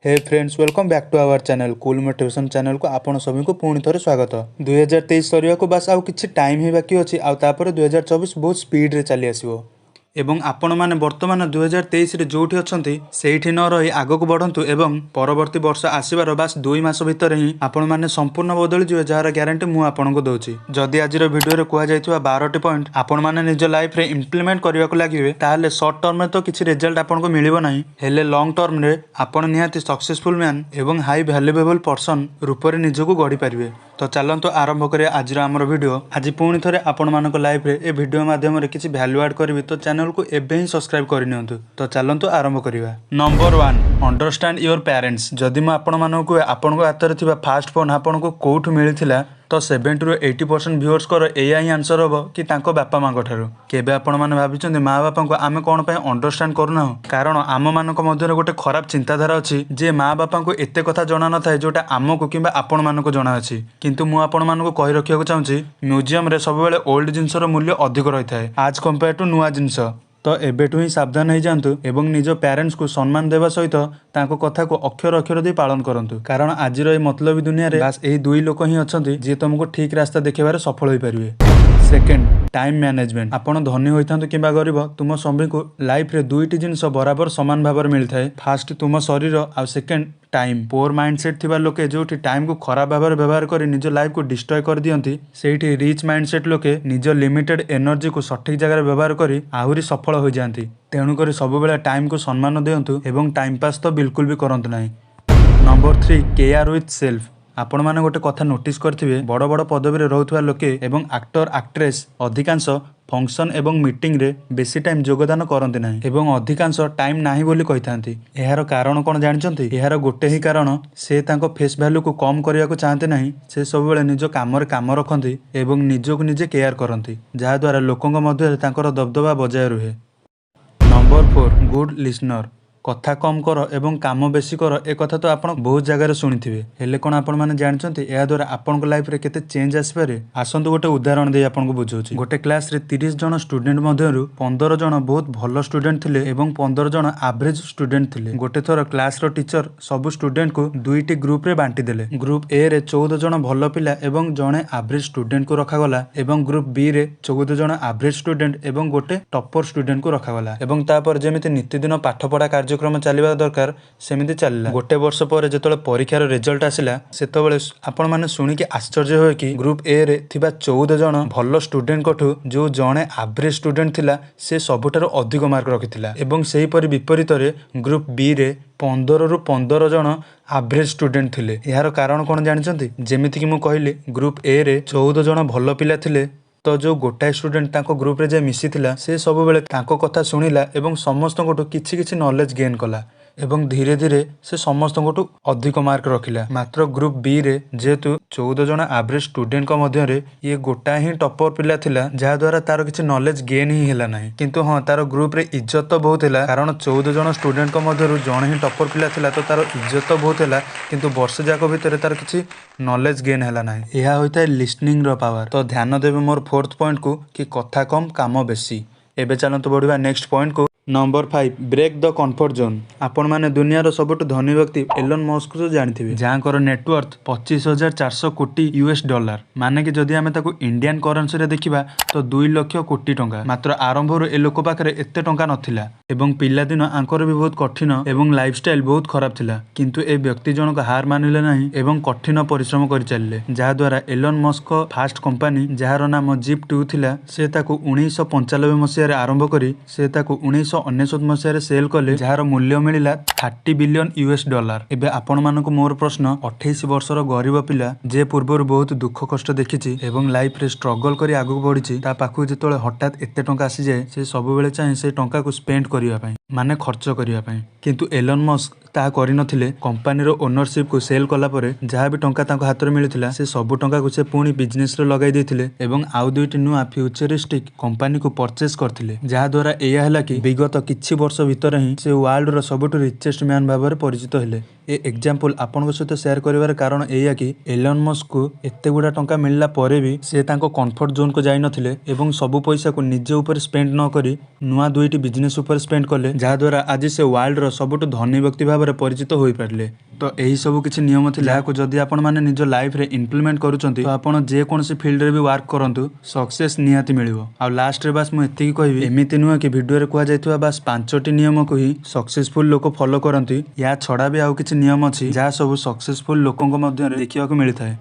Hey friends, welcome back to our channel। Cool Motivation ଚ୍ୟାନେଲ୍କୁ ଆପଣ ସଭିଙ୍କୁ ପୁଣି ଥରେ ସ୍ୱାଗତ। 2023 ସରିବାକୁ ବାସ୍ ଆଉ କିଛି ଟାଇମ୍ ହିଁ ବାକି ଅଛି ଆଉ ତାପରେ 2024 ବହୁତ ସ୍ପିଡ଼ରେ ଚାଲି ଆସିବ। ଏବଂ ଆପଣମାନେ ବର୍ତ୍ତମାନ 2023ରେ ଯେଉଁଠି ଅଛନ୍ତି, ସେଇଠି ନ ରହି ଆଗକୁ ବଢ଼ନ୍ତୁ ଏବଂ ପରବର୍ତ୍ତୀ ବର୍ଷ ଆସିବାର ବାସ୍ 2 ମାସ ଭିତରେ ହିଁ ଆପଣମାନେ ସମ୍ପୂର୍ଣ୍ଣ ବଦଳିଯିବେ, ଯାହାର ଗ୍ୟାରେଣ୍ଟି ମୁଁ ଆପଣଙ୍କୁ ଦେଉଛି। ଯଦି ଆଜିର ଭିଡ଼ିଓରେ କୁହାଯାଇଥିବା 12ଟି ପଏଣ୍ଟ ଆପଣମାନେ ନିଜ ଲାଇଫରେ ଇମ୍ପ୍ଲିମେଣ୍ଟ କରିବାକୁ ଲାଗିବେ, ତାହେଲେ ସର୍ଟ ଟର୍ମରେ ତ କିଛି ରେଜଲ୍ଟ ଆପଣଙ୍କୁ ମିଳିବ ନାହିଁ, ହେଲେ ଲଙ୍ଗ ଟର୍ମରେ ଆପଣ ନିହାତି ସକ୍ସେସଫୁଲ୍ ମ୍ୟାନ୍ ଏବଂ ହାଇ ଭ୍ୟାଲୁଏବଲ୍ ପର୍ସନ୍ ରୂପରେ ନିଜକୁ ଗଢ଼ିପାରିବେ। ତ ଚାଲନ୍ତୁ ଆରମ୍ଭ କରିବା ଆଜିର ଆମର ଭିଡ଼ିଓ। ଆଜି ପୁଣି ଥରେ ଆପଣମାନଙ୍କ ଲାଇଫରେ ଏ ଭିଡ଼ିଓ ମାଧ୍ୟମରେ କିଛି ଭ୍ୟାଲୁ ଆଡ଼୍ କରିବି, ତ ଚ୍ୟାନେଲକୁ ଏବେ ହିଁ ସବସ୍କ୍ରାଇବ୍ କରିନିଅନ୍ତୁ। ତ ଚାଲନ୍ତୁ ଆରମ୍ଭ କରିବା। Number 1, understand your parents। ଯଦି ମୁଁ ଆପଣମାନଙ୍କୁ କୁହେ, ଆପଣଙ୍କ ହାତରେ ଥିବା ଫାଷ୍ଟ ଫୋନ୍ ଆପଣଙ୍କୁ କେଉଁଠୁ ମିଳିଥିଲା, ତ 70ରୁ 80% ଭିଉଅର୍ସଙ୍କର ଏଇଆ ହିଁ ଆନ୍ସର୍ ହେବ କି ତାଙ୍କ ବାପା ମାଆଙ୍କ ଠାରୁ। କେବେ ଆପଣମାନେ ଭାବିଛନ୍ତି, ମା ବାପାଙ୍କୁ ଆମେ କ'ଣ ପାଇଁ ଅଣ୍ଡରଷ୍ଟାଣ୍ଡ କରୁନାହୁଁ? କାରଣ ଆମମାନଙ୍କ ମଧ୍ୟରେ ଗୋଟେ ଖରାପ ଚିନ୍ତାଧାରା ଅଛି ଯେ ମା ବାପାଙ୍କୁ ଏତେ କଥା ଜଣା ନଥାଏ, ଯୋଉଟା ଆମକୁ କିମ୍ବା ଆପଣମାନଙ୍କୁ ଜଣାଅଛି। କିନ୍ତୁ ମୁଁ ଆପଣମାନଙ୍କୁ କହି ରଖିବାକୁ ଚାହୁଁଛି, ମ୍ୟୁଜିୟମରେ ସବୁବେଳେ ଓଲ୍ଡ ଜିନିଷର ମୂଲ୍ୟ ଅଧିକ ରହିଥାଏ ଆଜ୍ କମ୍ପେୟାର ଟୁ ନୂଆ ଜିନିଷ। ତ ଏବେଠୁ ହିଁ ସାବଧାନ ହେଇଯାଆନ୍ତୁ ଏବଂ ନିଜ ପ୍ୟାରେଣ୍ଟସକୁ ସମ୍ମାନ ଦେବା ସହିତ ତାଙ୍କ କଥାକୁ ଅକ୍ଷର ଅକ୍ଷର ଦେଇ ପାଳନ କରନ୍ତୁ। କାରଣ ଆଜିର ଏଇ ମତଲବୀ ଦୁନିଆରେ ବାସ୍ ଏହି ଦୁଇ ଲୋକ ହିଁ ଅଛନ୍ତି, ଯିଏ ତୁମକୁ ଠିକ୍ ରାସ୍ତା ଦେଖେଇବାରେ ସଫଳ ହୋଇପାରିବେ। Second, time management. ଆପଣ ଧନୀ ହୋଇଥାନ୍ତୁ କିମ୍ବା ଗରିବ, ତୁମ ସଭିଙ୍କୁ ଲାଇଫରେ ଦୁଇଟି ଜିନିଷ ବରାବର ସମାନ ଭାବରେ ମିଳିଥାଏ। ଫାଷ୍ଟ ତୁମ ଶରୀର ଆଉ ସେକେଣ୍ଡ ଟାଇମ୍। ପୋର୍ ମାଇଣ୍ଡସେଟ୍ ଥିବା ଲୋକେ ଯେଉଁଠି ଟାଇମ୍କୁ ଖରାପ ଭାବରେ ବ୍ୟବହାର କରି ନିଜ ଲାଇଫକୁ ଡିଷ୍ଟ୍ରୟ କରିଦିଅନ୍ତି, ସେଇଠି ରିଚ୍ ମାଇଣ୍ଡସେଟ୍ ଲୋକେ ନିଜ ଲିମିଟେଡ୍ ଏନର୍ଜିକୁ ସଠିକ୍ ଜାଗାରେ ବ୍ୟବହାର କରି ଆହୁରି ସଫଳ ହୋଇଯାଆନ୍ତି। ତେଣୁକରି ସବୁବେଳେ ଟାଇମ୍କୁ ସମ୍ମାନ ଦିଅନ୍ତୁ ଏବଂ ଟାଇମ୍ ପାସ୍ ତ ବିଲକୁଲ ବି କରନ୍ତୁ ନାହିଁ। Number 3, care with self। ଆପଣମାନେ ଗୋଟେ କଥା ନୋଟିସ୍ କରିଥିବେ, ବଡ଼ ବଡ଼ ପଦବୀରେ ରହୁଥିବା ଲୋକେ ଏବଂ ଆକ୍ଟର, ଆକ୍ଟ୍ରେସ୍ ଅଧିକାଂଶ ଫଙ୍କସନ୍ ଏବଂ ମିଟିଂରେ ବେଶୀ ଟାଇମ୍ ଯୋଗଦାନ କରନ୍ତି ନାହିଁ ଏବଂ ଅଧିକାଂଶ ଟାଇମ୍ ନାହିଁ ବୋଲି କହିଥାନ୍ତି। ଏହାର କାରଣ କ'ଣ ଜାଣିଛନ୍ତି? ଏହାର ଗୋଟେ ହିଁ କାରଣ, ସେ ତାଙ୍କ ଫେସ୍ ଭ୍ୟାଲୁକୁ କମ୍ କରିବାକୁ ଚାହାନ୍ତି ନାହିଁ। ସେ ସବୁବେଳେ ନିଜ କାମରେ କାମ ରଖନ୍ତି ଏବଂ ନିଜକୁ ନିଜେ କେୟାର କରନ୍ତି, ଯାହାଦ୍ୱାରା ଲୋକଙ୍କ ମଧ୍ୟରେ ତାଙ୍କର ଦବଦବା ବଜାୟ ରୁହେ। Number 4, good listener. କଥା କମ୍ କର ଏବଂ କାମ ବେଶୀ କର, ଏ କଥା ତ ଆପଣ ବହୁତ ଜାଗାରେ ଶୁଣିଥିବେ। ହେଲେ କ'ଣ ଆପଣମାନେ ଜାଣିଛନ୍ତି, ଏହାଦ୍ୱାରା ଆପଣଙ୍କ ଲାଇଫରେ କେତେ ଚେଞ୍ଜ ଆସିପାରେ? ଆସନ୍ତୁ ଗୋଟେ ଉଦାହରଣ ଦେଇ ଆପଣଙ୍କୁ ବୁଝାଉଛି। ଗୋଟେ କ୍ଲାସରେ 30 ଜଣ ଷ୍ଟୁଡେଣ୍ଟ ମଧ୍ୟରୁ 15 ଜଣ ବହୁତ ଭଲ ଷ୍ଟୁଡେଣ୍ଟ ଥିଲେ ଏବଂ 15 ଜଣ ଆଭରେଜ ଷ୍ଟୁଡେଣ୍ଟ ଥିଲେ। ଗୋଟେ ଥର କ୍ଲାସର ଟିଚର ସବୁ ଷ୍ଟୁଡେଣ୍ଟକୁ ଦୁଇଟି ଗ୍ରୁପରେ ବାଣ୍ଟି ଦେଲେ। ଗ୍ରୁପ ଏ ରେ 14 ଜଣ ଭଲ ପିଲା ଏବଂ ଜଣେ ଆଭରେଜ ଷ୍ଟୁଡେଣ୍ଟକୁ ରଖାଗଲା ଏବଂ ଗ୍ରୁପ ବି ରେ 14 ଜଣ ଆଭରେଜ ଷ୍ଟୁଡେଣ୍ଟ ଏବଂ ଗୋଟେ ଟପର ଷ୍ଟୁଡେଣ୍ଟକୁ ରଖାଗଲା। ଏବଂ ତାପରେ ଯେମିତି ନିତିଦିନ ପାଠପଢ଼ା କାର୍ଯ୍ୟକ୍ରମ ଚାଲିବା ଦରକାର, ସେମିତି ଚାଲିଲା। ଗୋଟେ ବର୍ଷ ପରେ ଯେତେବେଳେ ପରୀକ୍ଷାର ରେଜଲ୍ଟ ଆସିଲା, ସେତେବେଳେ ଆପଣମାନେ ଶୁଣିକି ଆଶ୍ଚର୍ଯ୍ୟ ହେବେ କି ଗ୍ରୁପ ଏ ରେ ଥିବା 14 ଜଣ ଭଲ ଷ୍ଟୁଡେଣ୍ଟଙ୍କଠୁ ଯୋଉ ଜଣେ ଆଭରେଜ ଷ୍ଟୁଡେଣ୍ଟ ଥିଲା, ସେ ସବୁଠାରୁ ଅଧିକ ମାର୍କ ରଖିଥିଲା। ଏବଂ ସେହିପରି ବିପରୀତରେ ଗ୍ରୁପ ବି ରେ 15ରୁ 15 ଜଣ ଆଭରେଜ ଷ୍ଟୁଡେଣ୍ଟ ଥିଲେ। ଏହାର କାରଣ କ'ଣ ଜାଣିଛନ୍ତି? ଯେମିତିକି ମୁଁ କହିଲି, ଗ୍ରୁପ ଏ ରେ 14 ଜଣ ଭଲ ପିଲା ଥିଲେ, ତ ଯୋଉ ଗୋଟାଏ ଷ୍ଟୁଡେଣ୍ଟ ତାଙ୍କ ଗ୍ରୁପରେ ଯାଇ ମିଶିଥିଲା, ସେ ସବୁବେଳେ ତାଙ୍କ କଥା ଶୁଣିଲା ଏବଂ ସମସ୍ତଙ୍କଠୁ କିଛି କିଛି ନଲେଜ ଗେନ୍ କଲା ଏବଂ ଧୀରେ ଧୀରେ ସେ ସମସ୍ତଙ୍କଠୁ ଅଧିକ ମାର୍କ ରଖିଲା। ମାତ୍ର ଗ୍ରୁପ ବି ରେ ଯେହେତୁ 14 ଜଣ ଆଭରେଜ ଷ୍ଟୁଡେଣ୍ଟଙ୍କ ମଧ୍ୟରେ ଇଏ ଗୋଟାଏ ହିଁ ଟପର ପିଲା ଥିଲା, ଯାହାଦ୍ୱାରା ତାର କିଛି ନଲେଜ ଗେନ୍ ହିଁ ହେଲା ନାହିଁ। କିନ୍ତୁ ହଁ, ତାର ଗ୍ରୁପରେ ଇଜ୍ଜତ ତ ବହୁତ ହେଲା, କାରଣ 14 ଜଣ ଷ୍ଟୁଡେଣ୍ଟଙ୍କ ମଧ୍ୟରୁ ଜଣେ ହିଁ ଟପର ପିଲା ଥିଲା, ତ ତାର ଇଜ୍ଜତ ତ ବହୁତ ହେଲା। କିନ୍ତୁ ବର୍ଷେ ଯାକ ଭିତରେ ତାର କିଛି ନଲେଜ ଗେନ୍ ହେଲା ନାହିଁ। ଏହା ହୋଇଥାଏ ଲିସନିଂର ପାୱାର। ତ ଧ୍ୟାନ ଦେବେ ମୋର ଫୋର୍ଥ ପଏଣ୍ଟକୁ କି କଥା କମ୍, କାମ ବେଶୀ। ଏବେ ଚାଲନ୍ତୁ ବଢ଼ିବା next ପଏଣ୍ଟକୁ। Number 5, break the comfort zone। ଆପଣମାନେ ଦୁନିଆର ସବୁଠୁ ଧନୀ ବ୍ୟକ୍ତି ଏଲନ୍ ମସ୍କକୁ ତ ଜାଣିଥିବେ, ଯାହାଙ୍କର ନେଟୱାର୍ଥ 25,400 କୋଟି ୟୁଏସ୍ ଡଲାର। ମାନେ କି ଯଦି ଆମେ ତାକୁ ଇଣ୍ଡିଆନ୍ କରେନ୍ସିରେ ଦେଖିବା, ତ 2 ଲକ୍ଷ କୋଟି ଟଙ୍କା। ମାତ୍ର ଆରମ୍ଭରୁ ଏ ଲୋକ ପାଖରେ ଏତେ ଟଙ୍କା ନଥିଲା ଏବଂ ପିଲାଦିନ ୟାଙ୍କର ବି ବହୁତ କଠିନ ଏବଂ ଲାଇଫଷ୍ଟାଇଲ ବହୁତ ଖରାପ ଥିଲା। କିନ୍ତୁ ଏ ବ୍ୟକ୍ତି ଜଣକ ହାର ମାନିଲେ ନାହିଁ ଏବଂ କଠିନ ପରିଶ୍ରମ କରିଚାଲିଲେ, ଯାହାଦ୍ୱାରା ଏଲନ୍ ମସ୍କ ଫାଷ୍ଟ କମ୍ପାନୀ, ଯାହାର ନାମ ଜିପ୍ 2 ଥିଲା, ସେ ତାକୁ 1995 ମସିହାରେ ଆରମ୍ଭ କରି ସେ ତାକୁ 1999 ମସିହାରେ ସେଲ୍ କଲେ, ଯାହାର ମୂଲ୍ୟ ମିଳିଲା 30 ବିଲିୟନ ୟୁଏସ୍ ଡଲାର। ଏବେ ଆପଣମାନଙ୍କୁ ମୋର ପ୍ରଶ୍ନ, 28 ବର୍ଷର ଗରିବ ପିଲା, ଯେ ପୂର୍ବରୁ ବହୁତ ଦୁଃଖ କଷ୍ଟ ଦେଖିଛି ଏବଂ ଲାଇଫରେ ଷ୍ଟ୍ରଗଲ କରି ଆଗକୁ ବଢିଛି, ତା ପାଖକୁ ଯେତେବେଳେ ହଠାତ୍ ଏତେ ଟଙ୍କା ଆସିଯାଏ, ସେ ସବୁବେଳେ ଚାହେଁ ସେ ଟଙ୍କାକୁ ସ୍ପେଣ୍ଡ କରିବା ପାଇଁ, ମାନେ ଖର୍ଚ୍ଚ କରିବା ପାଇଁ। କିନ୍ତୁ ଏଲନ୍ ମସ୍କ ତାହା କରିନଥିଲେ। କମ୍ପାନୀର ଓନରସିପକୁ ସେଲ୍ କଲା ପରେ ଯାହା ବି ଟଙ୍କା ତାଙ୍କ ହାତରେ ମିଳିଥିଲା, ସେ ସବୁ ଟଙ୍କାକୁ ସେ ପୁଣି ବିଜନେସରେ ଲଗାଇ ଦେଇଥିଲେ ଏବଂ ଆଉ ଦୁଇଟି ନୂଆ ଫ୍ୟୁଚରିଷ୍ଟିକ କମ୍ପାନୀକୁ ପରଚେସ୍ କରିଥିଲେ, ଯାହାଦ୍ୱାରା ଏଇଆ ହେଲା କି ବିଗତ ବିଗତ କିଛି ବର୍ଷ ଭିତରେ ହିଁ ସେ ୱାର୍ଲଡର ସବୁଠୁ ରିଚେଷ୍ଟ ମ୍ୟାନ୍ ଭାବରେ ପରିଚିତ ହେଲେ। ଏ ଏକ୍ଜାମ୍ପଲ୍ ଆପଣଙ୍କ ସହିତ ସେୟାର କରିବାର କାରଣ ଏଇଆ କି ଏଲନ୍ ମସ୍କକୁ ଏତେ ଗୁଡ଼ା ଟଙ୍କା ମିଳିଲା ପରେ ବି ସେ ତାଙ୍କ କମ୍ଫର୍ଟ ଜୋନ୍କୁ ଯାଇନଥିଲେ ଏବଂ ସବୁ ପଇସାକୁ ନିଜ ଉପରେ ସ୍ପେଣ୍ଡ ନ କରି ନୂଆ 2ଟି ବିଜନେସ୍ ଉପରେ ସ୍ପେଣ୍ଡ କଲେ, ଯାହାଦ୍ୱାରା ଆଜି ସେ ୱାର୍ଲଡର ସବୁଠୁ ଧନୀ ବ୍ୟକ୍ତି ଭାବରେ ପରିଚିତ ହୋଇପାରିଲେ। ତ ଏହି ସବୁ କିଛି ନିୟମ ଥିଲା, ଯାହାକୁ ଯଦି ଆପଣମାନେ ନିଜ ଲାଇଫରେ ଇମ୍ପ୍ଲିମେଣ୍ଟ କରୁଛନ୍ତି, ତ ଆପଣ ଯେକୌଣସି ଫିଲ୍ଡରେ ବି ୱାର୍କ କରନ୍ତୁ, ସକ୍ସେସ୍ ନିହାତି ମିଳିବ। ଆଉ ଲାଷ୍ଟରେ ବାସ୍ ମୁଁ ଏତିକି କହିବି, ଏମିତି ନୁହେଁ କି ଭିଡ଼ିଓରେ କୁହାଯାଇଥିବା ବାସ୍ 5ଟି ନିୟମକୁ ହିଁ ସକ୍ସେସଫୁଲ୍ ଲୋକ ଫଲୋ କରନ୍ତି। ୟା ଛଡ଼ା ବି ଆଉ କିଛି ନିୟମ ଅଛି, ଯାହା ସବୁ ସକ୍ସେସଫୁଲ୍ ଲୋକଙ୍କ ମଧ୍ୟରେ ଦେଖିବାକୁ ମିଳିଥାଏ।